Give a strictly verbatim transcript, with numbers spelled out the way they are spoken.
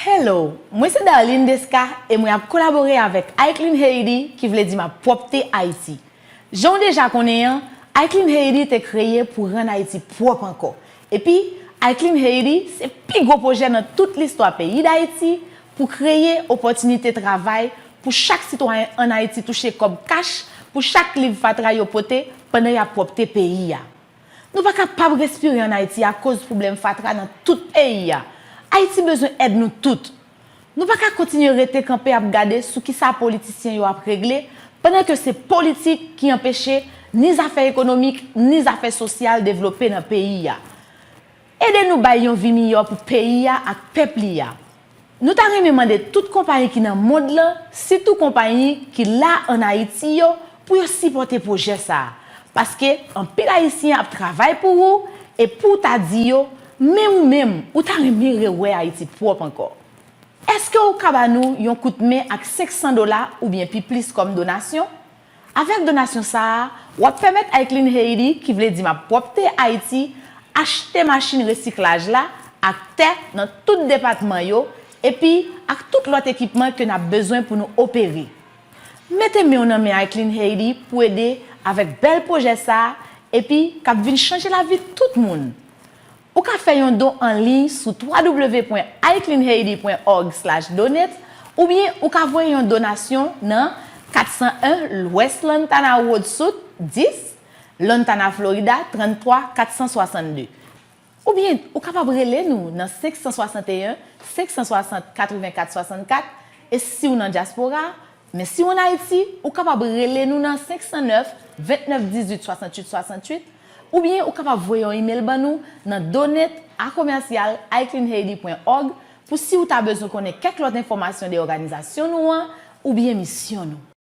Hello, mwen se Darline Desca e mwen ap kolabore avèk I Clean Haiti, ki vle di m ap pwòpte Ayiti. Jan w deja konnen an, I Clean Haiti te kreye pou rann Ayiti pwòp ankò. Epi, I Clean Haiti se pi gwo pwojè nan tout listwa peyi Dayiti pou kreye opòtinite travay pou chak sitwayen ann Ayiti touche kòb kach pou chak liv fatra yo pote pandan y ap pwòpte peyi a. Nou pa kapab respire ann Ayiti akoz pwoblèm fatra nan tout peyi a. Ayiti bezwen èd nou tout. Nou pa ka kontinye rete kanpe ap gade sou kisa politisyen yo ap regle, pandan ke se politik ki anpeche ni zafè ekonomik, ni zafè sosyal devlope nan peyi a. Ede nou bay yon vi miyò pou peyi a ak pèp li a. Nou ta renmen mande tout konpayi ki nan mond lan, sitou konpayi ki la ann Ayiti yo, pou yo sipòte pwojè sa a. Paske anpil Ayisyen ap travay pou ou, e pou w ta di yo, men ou menm, ou ta renmen rewè Ayiti pwòp ankò. Èske w ka ba nou yon kout men ak senk san dola oubyen pi plis kòm donasyon? Avèk donasyon sa a, w ap pèmèt I Clean Haiti, ki vle di m ap pwòpte Ayiti, achte machin resiklaj la ak tè nan tout depatman yo, epi ak tout lòt ekipman ke n ap bezwen pou nou opere. Mete men w nan men I Clean Haiti pou ede avèk bèl pwojè sa a, epi k ap vin chanje lavi tout moun. Ou ka fè yon don an liy sou w w w pwen i clean haiti pwen org slash donate oubyen ou ka voye yon donasyon nan kat san en West Lantana Road Suite dis, Lantana, Florida, trannntwa kat san swasannde. Oubyen, ou kapab rele nou nan senk san swasanteyen, senk san swasant, katrevenkat swasannkat, e si w nan dyaspora, men si w ann Ayiti, ou kapab rele nou nan senk san nèf, vennèf dizuit, swasanntuit swasanntuit, oubyen ou kapab voye yon imèl ban nou nan donate a komèsyal i clean haiti pwen org pou si w ta bezwen konnen kèk lòt enfòmasyon de òganizasyon nou an oubyen misyon nou.